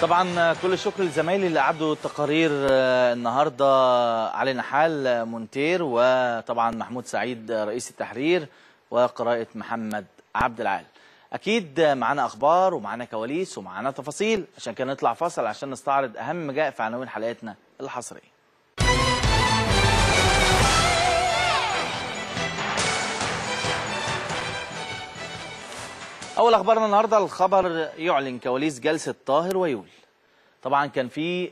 طبعا كل الشكر لزمايلي اللي عدوا التقارير النهارده، علي نحال مونتير، وطبعا محمود سعيد رئيس التحرير، وقراءة محمد عبد العال. اكيد معانا اخبار ومعانا كواليس ومعانا تفاصيل، عشان كده نطلع فاصل عشان نستعرض اهم ما جاء في عناوين حلقتنا الحصريه. اول اخبارنا النهارده، الخبر يعلن كواليس جلسه طاهر ويول. طبعا كان في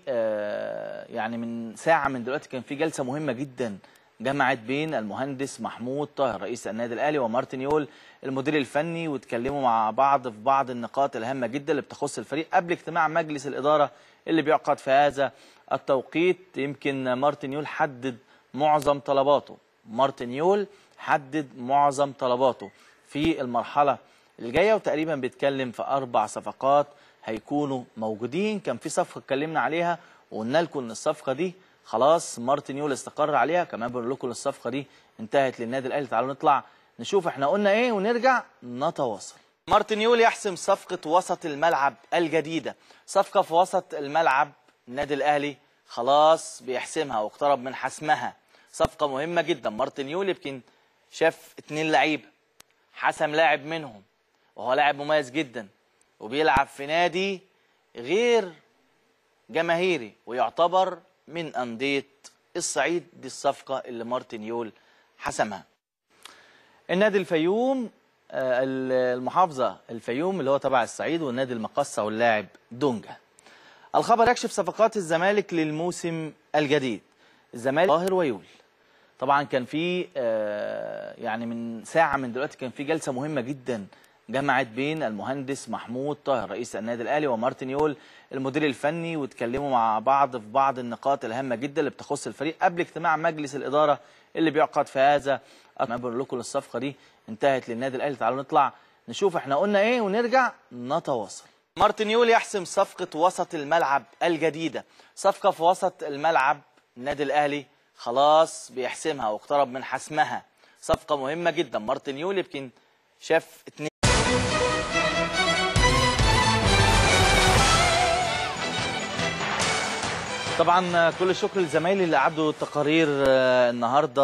يعني من ساعة من دلوقتي كان في جلسه مهمة جدا جمعت بين المهندس محمود طاهر رئيس النادي الاهلي ومارتن يول المدير الفني، واتكلموا مع بعض في بعض النقاط الهامة جدا اللي بتخص الفريق قبل اجتماع مجلس الادارة اللي بيعقد في هذا التوقيت. يمكن مارتن يول حدد معظم طلباته، مارتن يول حدد معظم طلباته في المرحلة الجاية، وتقريبا بيتكلم في 4 صفقات هيكونوا موجودين. كان في صفقة اتكلمنا عليها وقلنا لكم ان الصفقة دي خلاص مارتن يول استقر عليها، كمان بنقول لكم الصفقة دي انتهت للنادي الاهلي. تعالوا نطلع نشوف احنا قلنا ايه ونرجع نتواصل. مارتن يول يحسم صفقة وسط الملعب الجديدة، صفقة في وسط الملعب النادي الاهلي خلاص بيحسمها واقترب من حسمها، صفقة مهمة جدا. مارتن يول يمكن شاف 2 لعيبة، حسم لاعب منهم وهو لاعب مميز جدا وبيلعب في نادي غير جماهيري ويعتبر من أندية الصعيد. دي الصفقة اللي مارتن يول حسمها. النادي الفيوم، المحافظة الفيوم اللي هو تبع الصعيد، والنادي المقصة واللاعب دونجا. الخبر يكشف صفقات الزمالك للموسم الجديد. الزمالك طاهر ويول. طبعا كان في يعني من ساعة من دلوقتي كان في جلسة مهمة جدا جمعت بين المهندس محمود طاهر رئيس النادي الاهلي ومارتن يول المدير الفني، واتكلموا مع بعض في بعض النقاط الهامة جدا اللي بتخص الفريق قبل اجتماع مجلس الادارة اللي بيعقد في هذا. ما بنقول لكم الصفقة دي انتهت للنادي الاهلي. تعالوا نطلع نشوف احنا قلنا ايه ونرجع نتواصل. مارتن يول يحسم صفقة وسط الملعب الجديدة، صفقة في وسط الملعب النادي الاهلي خلاص بيحسمها واقترب من حسمها، صفقة مهمة جدا. مارتن يول يمكن شاف 2. طبعا كل الشكر لزمايلي اللي عدوا التقارير النهارده،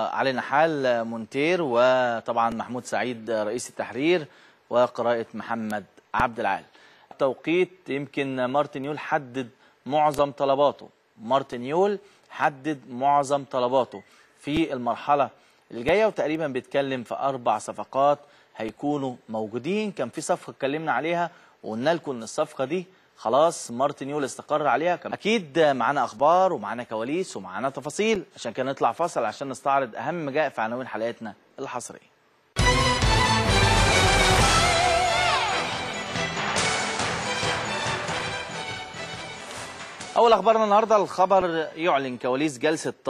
علي نحال مونتير، وطبعا محمود سعيد رئيس التحرير، وقراءة محمد عبد العال. التوقيت يمكن مارتن يول حدد معظم طلباته، مارتن يول حدد معظم طلباته في المرحلة الجاية، وتقريبا بيتكلم في 4 صفقات هيكونوا موجودين. كان في صفقة اتكلمنا عليها وقلنا لكم ان الصفقة دي خلاص مارتن يول استقر عليها. اكيد معانا اخبار ومعانا كواليس ومعانا تفاصيل، عشان كده نطلع فاصل عشان نستعرض اهم ما جاء في عناوين حلقتنا الحصريه. اول اخبارنا النهارده، الخبر يعلن كواليس جلسه